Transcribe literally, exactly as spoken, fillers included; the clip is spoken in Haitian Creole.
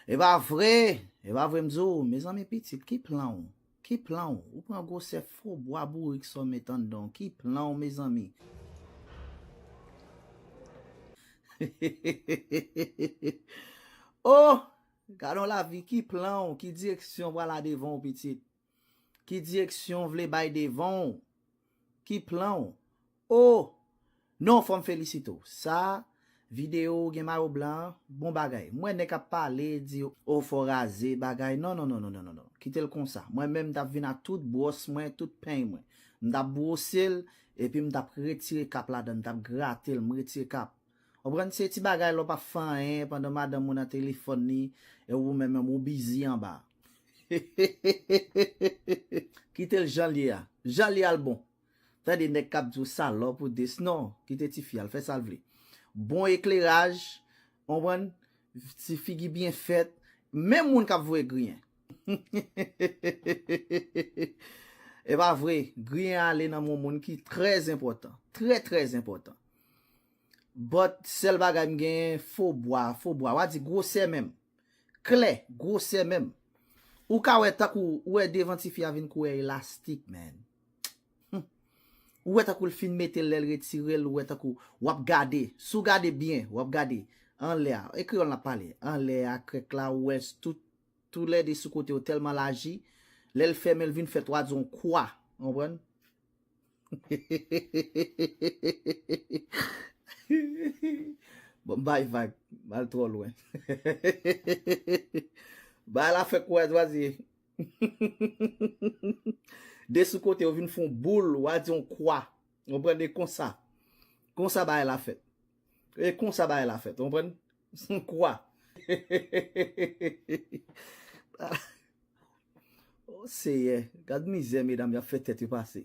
E pa vre, e pa vre m di w, mezanmi pitit, ki plan w? Ki plan w? Ou pran gwosè fo bwa bourik sa w met anndan w, ki plan w, mezanmi? Oh! Gade yon lavi, ki plan w? Ki direksyon w pral la devan w, pitit? Ki direksyon w vle bay devan w? Ki plan w? Oh! Non, fò m felisite w. Sa, videyo ou gen mayo blan an, bon bagay. M wè nèg ap pale, di, o fò raze, bagay. Non, non, non, non, non, non, non. Kite l konsa. Mwen menm, m t ap vin ak tout bwòs mwen, tout peny mwen. M t ap bwose l, epi m t ap retire kap ladan l, m t ap grate l, m retire kap. Konprann? Se ti bagay lè w p ap fè anyen pandan madanm ou nan telefòn li, e ou menm menm ou bizi anba. Kite l jan l ye a. Jan l ye a l bon. Tande nèg k ap di w salòp ou dis. Non, kite tifi a, l fè sa l vle. Bon ekleraj, konprann? Ti figi byen fèt. Menm moun k ap voye griyen. E pa vre, griyen ale nan men yon moun ki trè enpòtan. Trè, trè enpòtan. But, sèl bagay m genyen, fo bwa, fo bwa. W a di gwosè menm. Klè, gwosè menm. Ou ka wè tankou, ou wè devan tifi a vin koulè elastik, man. Hmm. Ou wè tankou l fin mete l, lè l retire l, ou wè tankou, w ap gade. Si w gade byen, w ap gade. Anlè a, e kreyòl n ap pale. Anlè a, krèk la, ou wè s-, tout, toulède sou kote yo tèlman laji. Lè l fèmen, l vin fèt, w a di yon kwa. Konprann? Bon, m bay vag, m al twò lwen. Bagay la fè kwè, w a di. De sou kote, yo vin fè yon boul, w a di yon kwa. Konprann? E konsa. Konsa bagay la fèt. E konsa bagay la fèt, konprann? Yon kwa. O Seyè, gad mizè medam y ap fè tèt yo pase.